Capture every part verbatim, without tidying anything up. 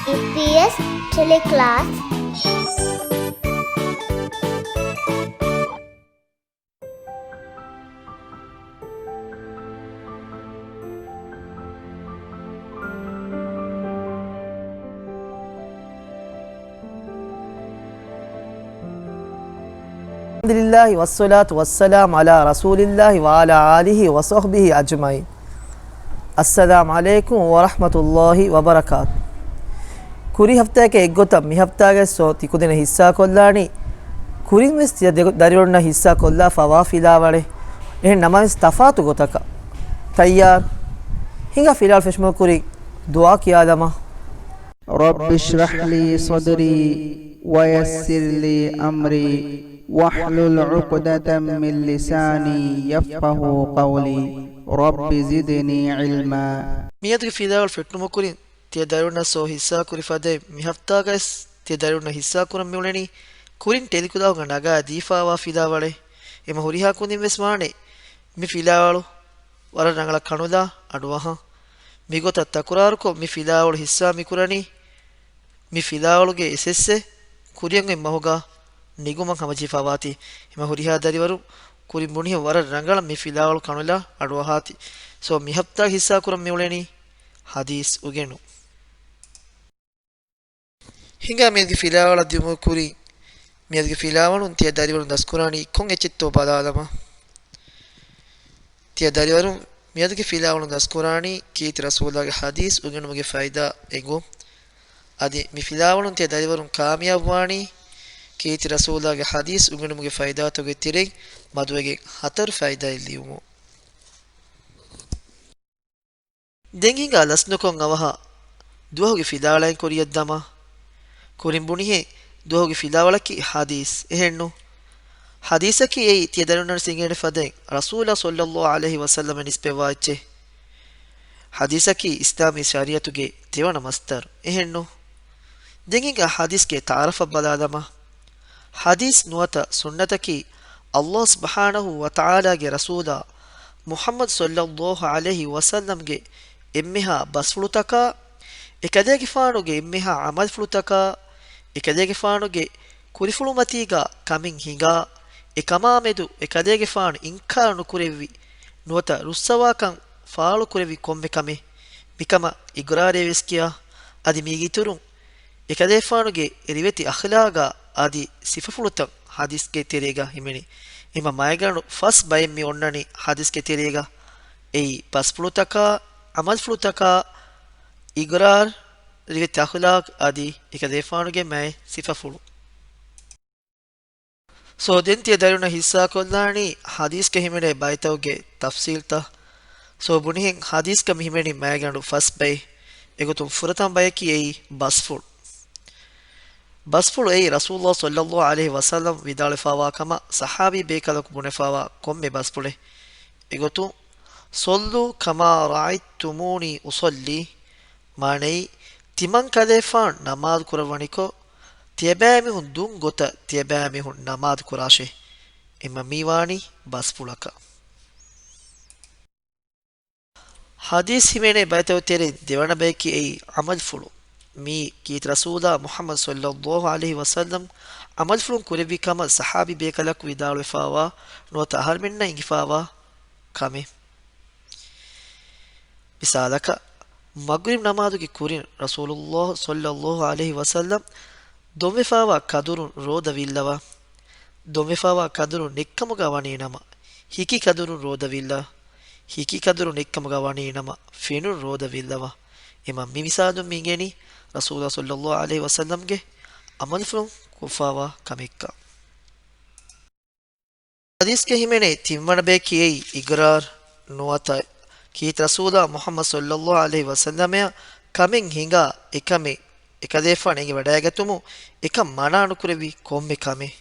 އީޕީއެސް ޓެލެކްލާސް. الحمد لله والصلاة والسلام على رسول الله وعلى آله وصحبه أجمعين. السلام عليكم ورحمة الله وبركاته. ކުރީ ހަފްތާގެ އެއްގޮތަށް މި ހަފްތާގެ ސޯ ތިކުދިން ހިއްސާކޮށްލާނީ ކުރިން ވެސް ތިޔަ ދެ-، ދަރިވަރުންނަށް ހިއްސާކޮށްލާފަވާ ފިލާވަޅެއް. އެހެން ނަމަވެސް ތަފާތު ގޮތަކަށް. ތައްޔާރު. ހިނގާ ފިލާވަޅު ފެށުމުގެ ކުރިން ދުޢާ ކިޔާލަމާ. رب اشرح لي صدري ويسر لي أمري واحلل عقدة من لساني يفقهوا قولي. رب زدني علما. މިއަދުގެ ފިލާވަޅު ފެއްޓުމުގެ ކުރިން ތިޔަ ދަރިވަރުންނަށް ސޯ ހިއްސާކުރި ފަދައިން މި ހަފްތާގައިސް ތިޔަ ދަރިވަރުންނަށް ހިއްސާކުރަން މިއުޅެނީ ކުރިން ޓެލިކުލާހުގަ ނަގާ ދީފަވާ ފިލާވަޅެއް. އެމަ ހުރިހާ ކުދިން ވެސް ވާނެ މި ފިލާވަޅު ވަރަށް ރަނގަޅަށް ކަނުލާ އަޑުއަހަން. މިގޮތަށް ތަކުރާރުކޮށް މި ފިލާވަޅު ހިއްސާ މިކުރަނީ މި ފިލާވަޅުގެ އެސްއެސްއެއް ކުރިއަށް އޮތް މަހުގަ ނިގުމަށް ހަމަޖެހިފަވާތީ. އެމަ ހުރިހާ ދަރިވަރުން ކުރިން ބުނިހެން ވަރަށް ރަނގަޅަށް މި ފިލާވަޅު ކަނުލާ އަޑުއަހާތީ. ސޯ މި ހަފްތާ ހިއްސާކުރަން މިއުޅެނީ ޙަދީޘް އުގެނުން. ހިނގާ މިއަދުގެ ފިލާވަޅަށް ދިއުމުގެ ކުރިން، މިއަދުގެ ފިލާވަޅުން ތިޔަ ދަރިވަރުން ދަސްކުރާނީ ކޮން އެއްޗެއްތޯ ބަލާލަމާ. ތިޔަ ދަރިވަރުން މިއަދުގެ ފިލާވަޅުން ދަސްކުރާނީ ކީރިތި ރަސޫލާގެ ޙަދީޘް އުގެނުމުގެ ފައިދާ އެނގުން. އަދި މި ފިލާވަޅުން ތިޔަ ދަރިވަރުން ކާމިޔާބުވާނީ ކީރިތި ރަސޫލާގެ ޙަދީޘް އުގެނުމުގެ ފައިދާތަކުގެ ތެރެއިން މަދުވެގެން ހަތަރު ފައިދާއެއް ލިޔުމުން. ދެން ހިނގާ ލަސްނުކޮށް އަވަހަށް ދުވަހުގެ ފިލާވަޅައިން ކުރިޔަށް ދަމާ. ކުރިން ބުނިހެން ދުވަހުގެ ފިލާވަޅަކީ ޙަދީޘް. އެހެންނު؟ ޙަދީޘަކީ އެއީ ތިޔަ ދަރިވަރުންނަށް ވެސް އިނގޭނެ ފަދައިން ރަސޫލާ ޞައްލައްލާހު ޢަލައިހި ވަސައްލަމަށް ނިސްބަތްވާ އެއްޗެއް. ޙަދީޘަކީ އިސްލާމީ ޝަރީޢަތުގެ ދެވަނަ މަޞްދަރު. އެހެންނު؟ ދެން ހިނގާ ޙަދީޘްގެ ތަޢާރަފަށް ބަލާލަމާ. ޙަދީޘް ނުވަތަ ސުންނަތަކީ، ﷲ ސުބްޙާނަހޫ ވަތަޢާލާގެ ރަސޫލާ މުޙައްމަދު ޞައްލައްލާހު ޢަލައިހި ވަސައްލަމްގެ އެންމެހާ ބަސްފުޅުތަކާ، އެކަލޭގެފާނުގެ އެންމެހާ ޢަމަލުފުޅުތަކާ، އެކަލޭގެފާނުގެ ކުރިފުޅުމަތީގާ ކަމެއް ހިނގާ، އެކަމާމެދު އެކަލޭގެފާނު އިންކާރު ނުކުރެއްވި، ނުވަތަ ރުއްސަވާކަން ފާޅުކުރެއްވި ކޮންމެ ކަމެއް، މިކަމަށް އިޤްރާރޭ ވެސް ކިޔާ. އަދި މީގެ އިތުރުން، އެކަލޭފާނުގެ ރިވެތި އަޚްލާގާ އަދި ސިފަފުޅުތައް ޙަދީޘްގެ ތެރޭގަ ހިމެނޭ. އެމަ މައިގަނޑު ފަސް ބައެއް މި އޮންނަނީ ޙަދީޘްގެ ތެރޭގަ. އެއީ، ބަސްފުޅުތަކާ، ޢަމަލުފުޅުތަކާ، އިޤްރާރު، ރިވެތި އަޚްލާޤު އަދި އެކަލޭފާނުގެ މާތް ސިފަފުޅު. ސޯ ދެން ތިޔަ ދަރިވަރުންނަށް ހިއްސާކޮށްލާނީ ޙަދީޘްގަ ހިމެނޭ ބައިތަކުގެ ތަފްޞީލްތައް. ސޯ ބުނިހެން ޙަދީޘްގަ މި ހިމެނީ މައިގަނޑު ފަސް ބައެއް. އެގޮތުން ފުރަތަމަ ބަޔަކީ އެއީ ބަސްފުޅު. ބަސްފުޅު އެއީ ރަސޫލުﷲ ޞައްލައްލާހު ޢަލައިހި ވަސައްލަމް ވިދާޅުވެފަވާ ކަމަށް ޞަޙާބީ ބޭކަލަކު ބުނެފަވާ ކޮންމެ ބަސްފުޅެއް. އެގޮތުން، "صلوا كما رأيتموني أصلي" މާނައީ، ތިމަންކަލޭފާނު ނަމާދު ކުރައްވަނިކޮށް، ތިޔަބައިމީހުން ދުން ގޮތަށް ތިޔަބައިމީހުން ނަމާދު ކުރާށޭ. އެމަ މީ ވާނީ ބަސްފުޅަކަށް. ޙަދީޘް ހިމެނޭ ބައިތަކުގެ ތެރެއިން ދެވަނަ ބަޔަކީ އެއީ ޢަމަލުފުޅު. މީ ކީރިތި ރަސޫލާ މުޙައްމަދު ޞައްލައްލާހު ޢަލައިހި ވަސައްލަމް ޢަމަލުފުޅުން ކުރެއްވި ކަމަށް ޞަޙާބީ ބޭކަލަކު ވިދާޅުވެފައިވާ ނުވަތަ އަހަރުމެންނަށް އެނގިފައިވާ ކަމެއް. މިސާލަކަށް، މަޣްރިބް ނަމާދުގެ ކުރިން ރަސޫލުﷲ ޞައްލައްލާހު ޢަލައިހި ވަސައްލަމް ދޮންވެފައިވާ ކަދުރުން ރޯދަ ވީއްލަވާ، ދޮންވެފައިވާ ކަދުރުން ނެތްކަމުގަ ވަނީ ނަމަ، ހިކި ކަދުރުން ރޯދަ ވީއްލާ، ހިކި ކަދުރުން ނެތްކަމުގަ ވަނީ ނަމަ، ފެނުން ރޯދަ ވީއްލަވާ. އެމަ މި މިސާލުން މި އިނގޭނީ ރަސޫލާ ޞައްލައްލާހު ޢަލައިހި ވަސައްލަމްގެ ޢަމަލުފުޅުން ކޮށްފައިވާ ކަމެއްކަން. ޙަދީޘްގަ ހިމެނޭ ތިންވަނަ ބަޔަކީ އެއީ އިޤްރާރު ނުވަތަ ކީރިތި ރަސޫލާ މުޙައްމަދު ޞައްލައްލާހު ޢަލައިހި ވަސައްލަމައަށް ކަމެއް ހިނގާ އެކަމެއް އެކަލޭފާނު އެނގިވަޑައިގަތުމުން އެކަން މަނާ ނުކުރެއްވި ކޮންމެ ކަމެއް.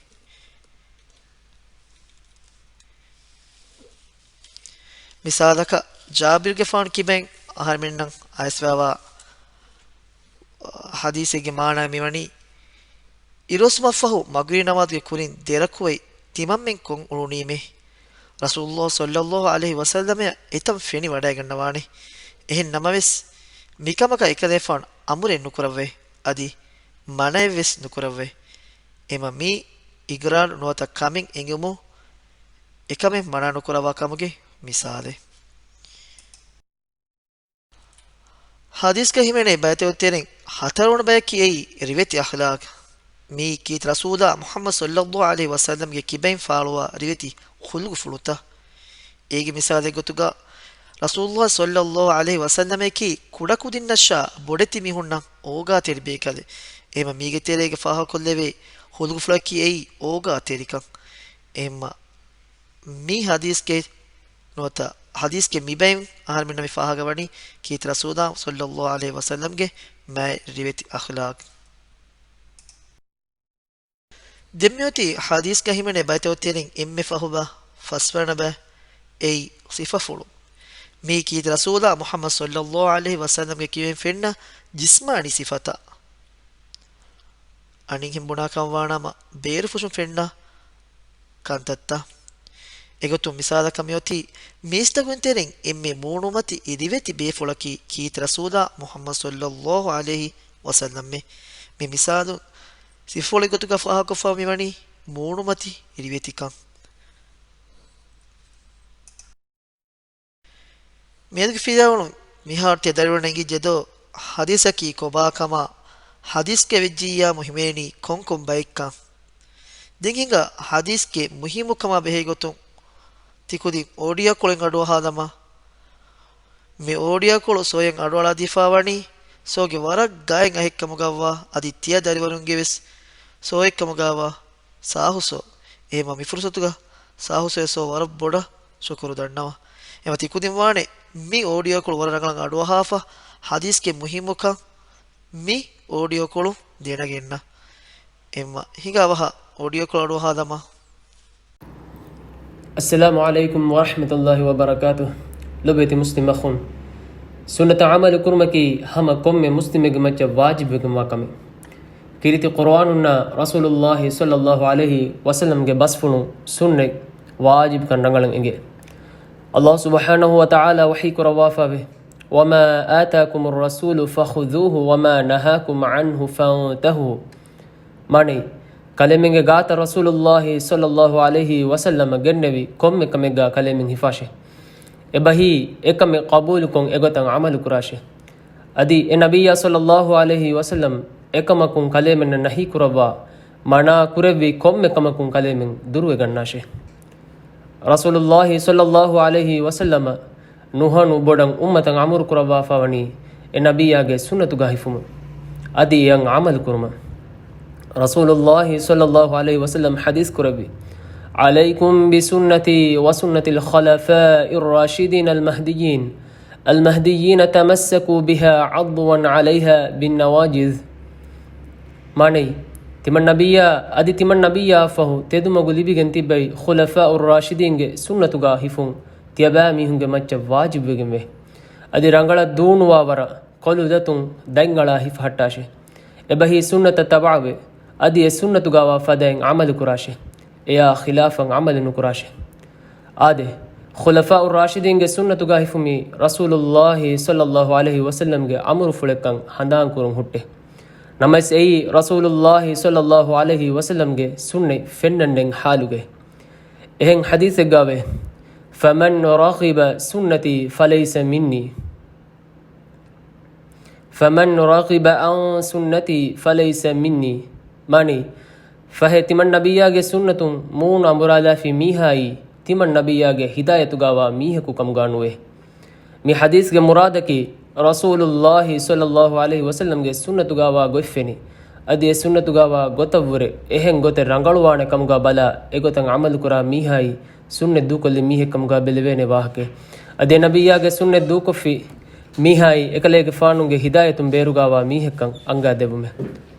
މިސާލަކަށް، ޖާބިރުގެފާނު ކިބައިން އަހަރެމެންނަށް އައިސްފައިވާ ޙަދީޘެއްގެ މާނަ މިވަނީ، އިރުއޮއްސުމަށްފަހު މަޣްރިބް ނަމާދުގެ ކުރިން ދެރަކުވަތް ތިމަންމެން ކޮށް އުޅުނީމޭ. ރަސޫލުﷲ ޞައްލައްލާހު ޢަލައިހި ވަސައްލަމައަށް އެތަން ފެނިވަޑައިގަންނަވާނެ. އެހެން ނަމަވެސް، މިކަމަކަށް އެކަލޭފާނު އަމުރެއް ނުކުރައްވައި. އަދި މަނައެއްވެސް ނުކުރައްވައި. އެމަ މީ އިގްރާރު ނުވަތަ ކަމެއް އެނގުމު އެކަމެއް މަނާ ނުކުރައްވާ ކަމުގެ މިސާލެއް. ޙަދީޘްގަ ހިމެނޭ ބައިތައް ތެރެއިން ހަތަރުވަނަ ބަޔަކީ އެއީ ރިވެތި އަޚްލާޤް. މީ ކީރިތި ރަސޫލާ މުޙައްމަދު ޞައްލައްލާހު ޢަލައިހި ވަސައްލަމްގެ ކިބައިން ފާޅުވާ ރިވެތި ޚުލްޤުފުޅުތައް. އޭގެ މިސާލެއް ގޮތުގަ ރަސޫލުއްލާހި ޞައްލައްލާހު ޢަލައިހި ވަސައްލަމަކީ ކުޑަކުދިންނަށާ ބޮޑެތި މީހުންނަށް އޯގާތެރި ބޭކަލެއް. އެހެންމަ މީގެ ތެރޭގަ ފާހަގަކޮށްލެވޭ ޚުލްޤުފުޅަކީ އެއީ އޯގާތެރިކަން. އެހެންމަ މި ޙަދީޘްގެ ނުވަތަ ޙަދީޘްގެ މިބައިން އަހަރެމެންނަށް މި ފާހަގަވަނީ ކީރިތި ރަސޫލާ ޞައްލައްލާހު ޢަލައިހި ވަސައްލަމްގެ މާތް ރިވެތި އަޚްލާޤް. ދެން މިއޮތީ ޙަދީޘްގަ ހިމެނޭ ބައިތައް ތެރެއިން އެންމެ ފަހު ބަ، ފަސްވަނަ ބަ، އެއީ ސިފަފުޅު. މީ ކީރިތި ރަސޫލާ މުޙައްމަދު ޞައްލައްލާހު ޢަލައިހި ވަސައްލަމްގެ ކިބައިން ފެންނަ ޖިސްމާނީ ސިފަތައް. އަނިންހެން ބުނާކަން ވާނަމަ ބޭރުފުށުން ފެންނަ ކަންތައްތައް. އެގޮތުން މިސާލަކަށް މިއޮތީ މީސްތަކުން ތެރެއިން އެންމެ މޫނުމަތި ރިވެތި ބޭފުޅަކީ ކީރިތި ރަސޫލާ މުޙައްމަދު ޞައްލައްލާހު ޢަލައިހި ވަސައްލަމް. މި މިސާލު ސިފަފުޅެއް ގޮތުގަ ފާހަގަކޮށްފަ މިވަނީ މޫނުމަތި ރިވެތިކަން. މިއަދުގެ ފިލާވަޅުން މިހާރު ތިޔަ ދަރިވަރުން އެނގިއްޖެދޯ، ޙަދީޘަކީ ކޮބާކަމާ، ޙަދީޘްގެ ވެއްޖިއްޔާމު ހިމެނެނީ ކޮންކޮން ބައެއްކަން. ދެން ހިނގާ ޙަދީޘްގެ މުހިއްމުކަމާ ބެހޭ ގޮތުން ތިކުދިން އޯޑިއޯކޮޅެއް އަޑުއަހާލަމާ، މި އޯޑިއޯކޮޅު ސޯޔަށް އަޑުއަޅާދީފާވަނީ ސޯގެ ވަރަށް ގާތް އަހެއްކަމުގައްވާ، އަދި ތިޔަ ދަރިވަރުންގެވެސް ސޯއެއްކަމުގައްވާ ސާހު ސޯ. އެހެންމަ މި ފުރުސަތުގަ ސާހު ސޯ ވަރަށް ބޮޑަށް ޝުކުރު ދަންނަވަން. އެހެންމަ ތިކުދިން ވާނެ މި އޯޑިއޯކޮޅު ވަރަށް ރަނގަޅަށް އަޑުއަހާފަ، ޙަދީޘްގެ މުހިއްމުކަން މި އޯޑިއޯކޮޅު ދެނެގަންނަ. އެހެންމަ ހިނގާ ވަހަށް އޯޑިއޯކޮޅު އަޑުއަހާލަމާ. އައްސަލާމު ޢަލައިކުމް ވަރަޙްމަތުﷲި ވަބަރަކާތުހު. ލޮބުވެތި މުސްލިމް އަޚުން، ސުންނަތަށް ޢަމަލު ކުރުމަކީ ހަމަ ކޮންމެ މުސްލިމެއްގެ މައްޗަށް ވާޖިބުވެގެންވާ ކަމެއް. ކީރިތި ޤުރުއާނުންނާ ރަސޫލުﷲި ޞައްލައްލާހު ޢަލައިހި ވަސައްލަމްގެ ބަސްފުޅުން ސުންނަތް ވާޖިބުކަން ރަނގަޅަށް އެނގޭ. ﷲ ސުބްޙާނަހޫ ވަތަޢާލާ ވަޙީ ކުރައްވާފައިވޭ، وما آتاكم الرسول فخذوه وما نهاكم عنه فانتهوا. މާނައީ، ކަލޭމެންގެ ގާތަށް ރަސޫލުﷲި ޞައްލައްލާހު ޢަލައިހި ވަސައްލަމަށް ގެންނެވި ކޮންމެ ކަމެއްގާ ކަލޭމެން ހިފާށޭ. އެބަހީ، އެކަމެއް ޤަބޫލުކޮށް އެގޮތަށް ޢަމަލު ކުރާށޭ. އަދި އެ ނަބިއްޔާ ޞައްލައްލާހު ޢަލައިހި ވަސައްލަމް އެކަމަކުން ކަލޭމެންނަށް ނަހީ ކުރައްވާ، މަނާ ކުރެއްވި ކޮންމެ ކަމަކުން ކަލޭމެން ދުރުވެގަންނާށޭ. ރަސޫލުﷲި ޞައްލައްލާހު ޢަލައިހި ވަސައްލަމަށް ނުހަނު ބޮޑަށް އުއްމަތަށް އަމުރު ކުރައްވާފަ ވަނީ އެ ނަބިއްޔާގެ ސުންނަތުގާ ހިފުމުން. އަދި އެއަށް ޢަމަލު ކުރުމަށް. ރަސޫލުﷲި ޞައްލައްލާހު ޢަލައިހި ވަސައްލަމް ޙަދީޘް ކުރެއްވި، عليكم بسنتي وسنة الخلفاء الراشدين المهديين، المهديين تمسكوا بها عضوا عليها بالنواجذ. މާނައީ، ތިމަން ނަބިއްޔާ އަދި ތިމަން ނަބިއްޔާއަށްފަހު ތެދުމަގު ލިބިގެން ތިއްބައި ޚުލަފާއުއް ރާޝިދީންގެ ސުންނަތުގާ ހިފުން ތިޔަބައިމީހުންގެ މައްޗަށް ވާޖިބުވެގެންވޭ. އަދި ރަނގަޅަށް ދޫނުވާވަރަށް ކޮލު ދަތުން ދަތްއަޅާ ހިފަހައްޓާށޭ. އެބަހީ ސުންނަތަށް ތަބަޢަވެ، އަދި އެ ސުންނަތުގާވާ ފަދައިން ޢަމަލު ކުރާށޭ. އެޔާ ޚިލާފަށް ޢަމަލު ނުކުރާށޭ. އާދެ، ޚުލަފާއުއް ރާޝިދީންގެ ސުންނަތުގާ ހިފުމީ ރަސޫލުﷲި ޞައްލައްލާހު ޢަލައިހި ވަސައްލަމްގެ އަމުރުފުޅެއްކަން ހަނދާންކުރުން ހުއްޓޭ. ނަމަވެސް އެއީ ރަސޫލުﷲި ޞައްލައްލާހު ޢަލައިހި ވަސައްލަމްގެ ސުންނަތް ފެންނަންނެތް ޙާލުގައި. އެހެން ޙަދީޘެއްގާވޭ، فمن رغب سنتي فليس مني. فمن رغب عن سنتي فليس مني. މާނައީ، ފަހެ ތިމަން ނަބިއްޔާގެ ސުންނަތުން މޫނު އަނބުރާލާފި މީހާއީ، ތިމަން ނަބިއްޔާގެ ހިދާޔަތުގާވާ މީހަކު ކަމުގާ ނުވޭ. މި ޙަދީޘްގެ މުރާދަކީ، ރަސޫލުﷲި ޞައްލައްލާހު ޢަލައިހި ވަސައްލަމްގެ ސުންނަތުގާވާ ގޮތްފެނި، އަދި އެ ސުންނަތުގާވާ ގޮތަށްވުރެ އެހެން ގޮތެއް ރަނގަޅުވާނެ ކަމުގާ ބަލާ، އެގޮތަށް ޢަމަލުކުރާ މީހާއީ، ސުންނަތް ދޫކޮށްލި މީހެއްކަމުގާ ބެލެވޭނެ ވާހަކައެއް. އަދި އެ ނަބިއްޔާގެ ސުންނަތް ދޫކޮށްފި މީހާއީ، އެކަލޭގެފާނުގެ ހިދާޔަތުން ބޭރުގާވާ މީހެއްކަން އަންގާދެއްވުމެއް.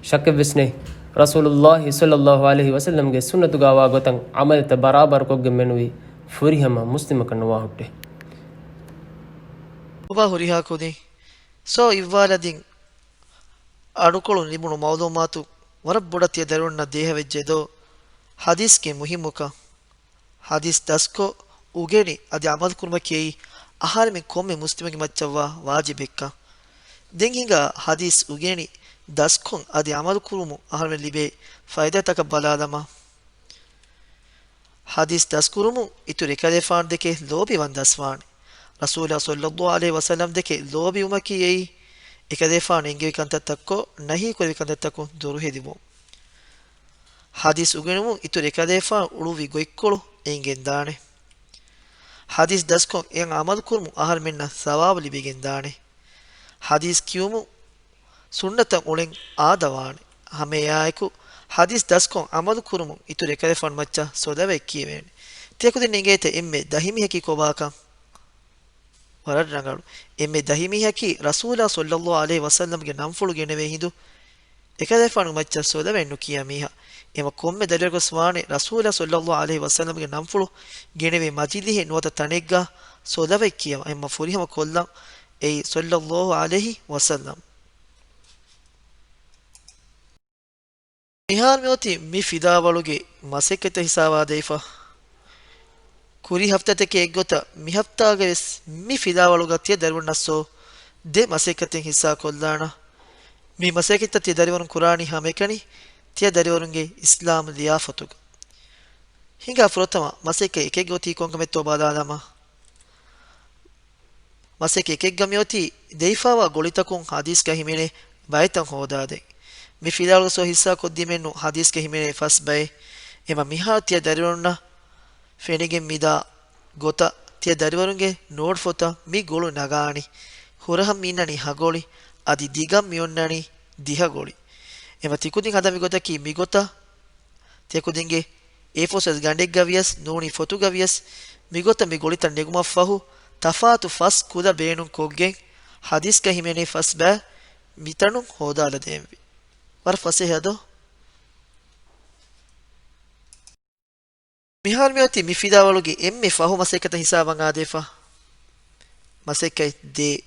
ޝައްކެއްވެސް ނެތް، ރަސޫލުﷲި ޞައްލައްލާހު ޢަލައިހި ވަސައްލަމްގެ ސުންނަތުގާވާ ގޮތަށް ޢަމަލުތައް ބަރާބަރުކޮށްގެން މެނުވީ ފުރިހަމަ މުސްލިމަކަށް ނުވާ ހުއްޓޭ. އޮބާ ހުރިހާ ކުދިން ސޯ އިއްވާލަދިން އަޑުކޮޅުން ލިބުނު މަޢުލޫމާތު ވަރަށް ބޮޑަށް ތިޔަ ދަރިވަރުންނަށް ދޭހަވެއްޖެ ދޯ؟ ޙަދީޘްގެ މުހިއްމުކަން. ޙަދީޘް ދަސްކޮށް، އުގެނި އަދި ޢަމަލުކުރުމަކީ އަހަރެމެން ކޮންމެ މުސްލިމެއްގެ މައްޗަށްވާ ވާޖިބެއްކަން. ދެން ހިނގާ ޙަދީޘް އުގެނި ދަސްކޮށް އަދި ޢަމަލު ކުރުމުން އަހަރުމެން ލިބޭ ފައިދާތަކަށް ބަލާލަމާ. ޙަދީޘް ދަސްކުރުމުން އިތުރު އެކަލޭފާނު ދެކެ ލޯބިވަން ދަސްވާނެ. ރަސޫލާ ޞައްލައްލާހު ޢަލައިހި ވަސައްލަމް ދެކެ ލޯބިވުމަކީ އެއީ، އެކަލޭފާނު އެންގެވި ކަންތައްތައްކޮށް، ނަހީ ކުރެވި ކަންތައްތަކުން ދުރުހެލިވުން. ޙަދީޘް އުގެނުމުން އިތުރު އެކަލޭފާނު އުޅުއްވި ގޮތްކޮޅު އެނގިގެންދާނެ. ޙަދީޘް ދަސްކޮށް އެއަށް ޢަމަލު ކުރުމުން އަހަރުމެންނަށް ޘަވާބު ލިބިގެންދާނެ. ޙަދީޘް ކިޔުމުން ސުންނަތަށް އުޅެން އާދަވާނެ. ހަމައެއާއެކު، ޙަދީޘް ދަސްކޮށް ޢަމަލު ކުރުމުން އިތުރު އެކަލޭފާނު މައްޗަށް ސޮލަވަތް ކިޔެވޭނެ. ތިޔަކުދިން އެނގޭތަ އެންމެ ދަހިމީހަކީ ކޮބާކަން؟ ވަރަށް ރަނގަޅު. އެންމެ ދަހިމީހަކީ ރަސޫލާ ޞައްލައްލާހު ޢަލައިހި ވަސައްލަމްގެ ނަންފުޅު ގެނެވޭ ހިނދު އެކަލޭފާނު މައްޗަށް ސޮލަވަތް ނުކިޔާ މީހާ. އެމަ ކޮންމެ ދަރިވަރަކުވެސް ވާނެ ރަސޫލާ ޞައްލައްލާހު ޢަލައިހި ވަސައްލަމްގެ ނަންފުޅު ގެނެވޭ މަޖިލީހެއް ނުވަތަ ތަނެއްގަ ސޮލަވަތް ކިޔަވަން. އެމަ ފުރިހަމަ ކޮށްލަން އެއީ ޞައްލައްލާހު ޢަލައިހި ވަސައްލަމް. މިހާރު މިއޮތީ މި ފިލާވަޅުގެ މަސައްކަތްތައް ހިސާބާދެވިފަ. ކުރީ ހަފްތާތަކެއް އެއްގޮތަށް މި ހަފްތާގަވެސް މި ފިލާވަޅުގަ ތިޔަ ދަރިވަރުންނަށް ސޯ ދެ މަސައްކަތެއް ހިއްސާ ކޮށްލާނަން. މި މަސައްކަތްތައް ތިޔަ ދަރިވަރުން ކުރާނީ ހަމައެކަނި ތިޔަ ދަރިވަރުންގެ އިސްލާމް ލިޔާފަތުގަ. ހިނގާ ފުރަތަމަ މަސައްކަތް އެކެއްގަ އޮތީ ކޮންކަމެއްތޯ ބަލާލަމާ. މަސައްކަތް އެކެއްގަ މިއޮތީ ދެވިފާވާ ގޮޅިތަކުން ޙަދީޘްގަ ހިމެނޭ ބައިތައް ހޯދާދޭން. މި ފިލާވަޅުގަ ސޯ ހިއްސާ ކޮށްދިނުމެއްނު ޙަދީޘްގަ ހިމެނޭ ފަސް ބައެއް. އެމަ މިހާރު ތިޔަ ދަރިވަރުންނަށް ފެނިގެން މިދާ ގޮތަށް ތިޔަ ދަރިވަރުންގެ ނޯޓް ފޮތަށް މި ގޮޅު ނަގާނީ. ހުރަހަށް މި އިންނަނީ ހަ ގޮޅި، އަދި ދިގަށް މި އޮންނަނީ ދިހަ ގޮޅި. އެމަ ތިކުދިން ހަދާ މި ގޮތަކީ މި ގޮތަށް ތިޔަކުދިންގެ އޭ ފޯސް ގަނޑެއްގަ ވިޔަސް ނޫނީ ފޮތުގަ ވިޔަސް މިގޮތަށް މި ގޮޅިތައް ނެގުމަށްފަހު ތަފާތު ފަސް ކުލަ ބޭނުން ކޮށްގެން ޙަދީޘްގަ ހިމެނޭ ފަސް ބައި މިތަނުން ހޯދާލަދޭންވީ. ވަރަށް ފަސޭހަ ދޯ؟ މިހާރު މިއޮތީ މި ފިލާވަޅުގެ އެންމެ ފަހު މަސައްކަތަށް ހިސާބަށް އާދޭފަ. މަސައްކަތް ދޭއް.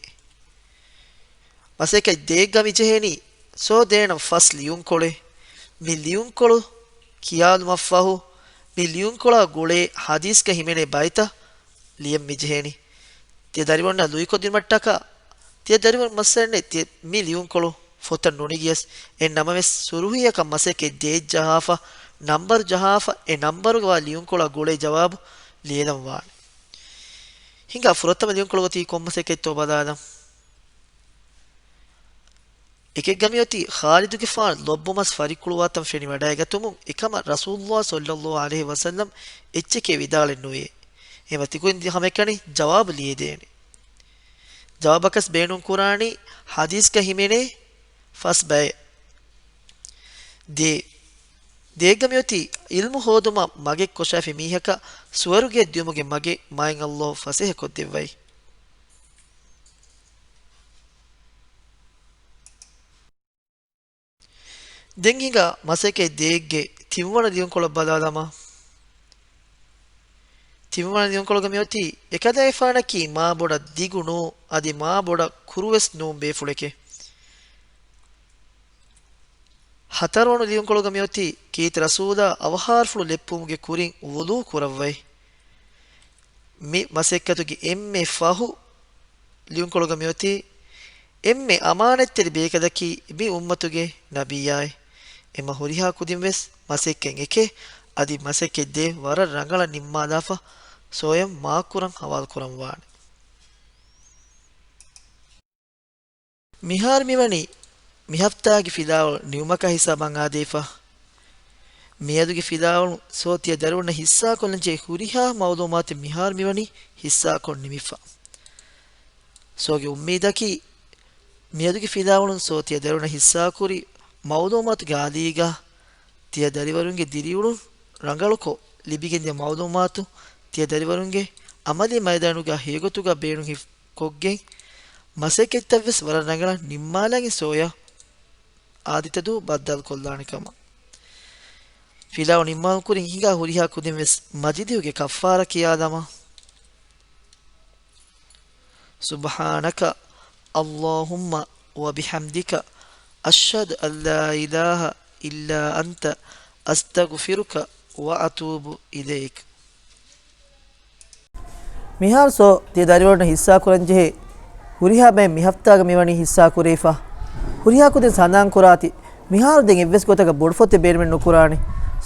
މަސައްކަތް ދޭއްގަ މި ޖެހޭނީ ސޯ ދޭނަން ފަސް ލިޔުންކޮޅެއް. މި ލިޔުންކޮޅު ކިޔާލުމަށްފަހު މި ލިޔުންކޮޅާ ގުޅޭ ޙަދީޘްގަ ހިމެނޭ ބައިތައް ލިޔަން މި ޖެހޭނީ. ތިޔަ ދަރިވަރުންނަށް ލުއިކޮށްދިނުމަށްޓަކާ، ތިޔަ ދަރިވަރުން މައްސަލައެއް ތިޔަ މި ލިޔުންކޮޅު ފޮތަށް ނުނިގިޔަސް، އެއް ނަމަވެސް ސުރުހީއަކަށް މަސައްކަތް ދޭއް ޖަހާފަ، ނަންބަރު ޖަހާފަ، އެ ނަންބަރުގަ ވާ ލިޔުންކޮޅާ ގުޅޭ ޖަވާބު ލިޔެލަން ވާނެ. ހިނގާ ފުރަތަމަ ލިޔުންކޮޅު އޮތީ ކޮން މަސައްކަތްތޯ ބަލާލަން. އެކެއްގަ މިއޮތީ ޚާލިދުގެފާނު ލޮބުމަސް ފަރިކުޅުވާތަން ފެނިވަޑައިގަތުމުން އެކަމަށް ރަސޫލުﷲ ޞައްލަﷲު ޢަލައިހި ވަސައްލަމް އެއްޗެކޭ ވިދާޅެއް ނުވޭ. އެމަ ތިކުދިން ހަމައެކަނި ޖަވާބު ލިޔެދޭނެ. ޖަވާބަކަސް ބޭނުން ކުރާނީ ޙަދީޘްގަ ހިމެނޭ ފަސް ބައެއް. ދޭ. ދޭގަ މިއޮތީ ޢިލްމު ހޯދުމަށް މަގެއް ކޮށާފި މީހަކަށް ސުވަރުގެއަށް ދިޔުމުގެ މަގެއް މާތް ﷲ ފަސޭހަ ކޮށްދެއްވައި. ދެން ހިނގާ މަސައްކަތް ދޭއްގެ ތިންވަނަ ލިޔުންކޮޅަށް ބަލާލަމާ. ތިންވަނަ ލިޔުންކޮޅުގަ މިއޮތީ އެކަލޭފާނަކީ މާބޮޑަށް ދިގު ނޫ، އަދި މާބޮޑަށް ކުރުވެސް ނޫން ބޭފުޅެކޭ. ހަތަރުވަނަ ލިޔުންކޮޅުގަ މިއޮތީ ކީރިތި ރަސޫލާ އަވަހާރަފުޅު ލެއްޕުމުގެ ކުރިން ވުޟޫ ކުރައްވައި. މި މަސައްކަތުގެ އެންމެ ފަހު ލިޔުންކޮޅުގަ މިއޮތީ އެންމެ އަމާނަތްތެރި ބޭކަލަކީ މި އުއްމަތުގެ ނަބިއްޔާއޭ. އެމަ ހުރިހާ ކުދިން ވެސް މަސައްކަތް އެކޭ، އަދި މަސައްކަތް ދޭއް ވަރަށް ރަނގަޅަށް ނިންމާލާފަ ސޯޔަށް މާކުރަން ހަވާލު ކުރަން ވާނެ. މިހާރު މިވަނީ މިހަފްތާގެ ފިލާވަޅު ނިމުމަކާ ހިސާބަށް އާދޭފަ. މިއަދުގެ ފިލާވަޅު ސޯ ތިޔަ ދަރިވަރުންނަށް ހިއްސާކޮށްލަންޖެހޭ ހުރިހާ މައުލޫމާތެއް މިހާރު މިވަނީ ހިއްސާކޮށް ނިމިފަ. ސޯގެ އުއްމީދަކީ މިއަދުގެ ފިލާވަޅުން ސޯ ތިޔަ ދަރިވަރުންނަށް ހިއްސާކުރި މައުލޫމާތުގެ އަލީގަ ތިޔަ ދަރިވަރުންގެ ދިރިއުޅުން ރަނގަޅުކޮށް، ލިބިގެންދިޔަ މައުލޫމާތު ތިޔަ ދަރިވަރުންގެ އަމަލީ މައިދާނުގަ ހެޔޮގޮތުގަ ބޭނުން ހި-، ކޮށްގެން، މަސައްކަތްތައްވެސް ވަރަށް ރަނގަޅަށް ނިންމާލަން ސޯޔަށް އާދިއްތަ ދުވަހު ބައްދަލުކޮށްލާނެ ކަމަށް. ފިލާވަޅު ނިންމާލުން ކުރިން ހިނގާ ހުރިހާ ކުދިން ވެސް މަޖިލީހުގެ ކައްފާރާ ކިޔާލަމާ. سبحانك اللهم وبحمدك، أشهد أن لا إله إلا أنت، أستغفرك وأتوب إليك. މިހާރު ސޯ ތިޔަ ދަރިވަރުންނަށް ހިއްސާކުރަންޖެހޭ ހުރިހާ ބައެއް މިހަފްތާގަ މިވަނީ ހިއްސާކުރެވިފަ. ހުރިހާ ކުދިން ސަނދާން ކުރާތި، މިހާރު ދެން އެއްވެސް ގޮތަކަށް ބޮޑުފޮތެއް ބޭނުމެއް ނުކުރާނެ.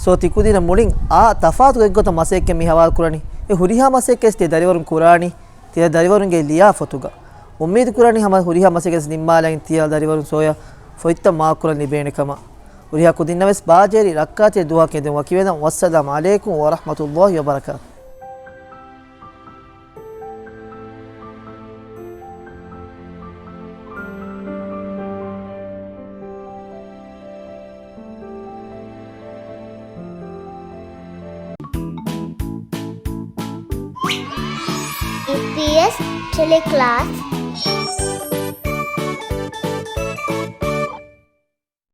ސޯ ތި ކުދިންނަށް މުޅިން އާ ތަފާތު އެއްގޮތަށް މަސައްކަތް މި ހަވާލު ކުރަނީ. އެ ހުރިހާ މަސައްކަތް ތިޔަ ދަރިވަރުން ކުރާނީ، ތިޔަ ދަރިވަރުންގެ ލިޔާ ފޮތުގަ. އުއްމީދު ކުރަނީ ހަމަ ހުރިހާ މަސައްކަތް ނިންމާލައިގެން ތިޔަ ދަރިވަރުން ސޯޔަށް ފޮތްތައް މާކުކުރަން ލިބޭނެ ކަމަށް. ހުރިހާ ކުދިންނަށް ވެސް ބާޖަހެރި ރައްކާތެރި ދުވަހަކަށް އެދެން ވަކިވެލަން. ވައްސަލާމް ޢަލައިކުމް ވަރަޙްމަތުﷲި ވަބަރަކާތު. އެފްޕީއެސް ޓެލެކްލާސް.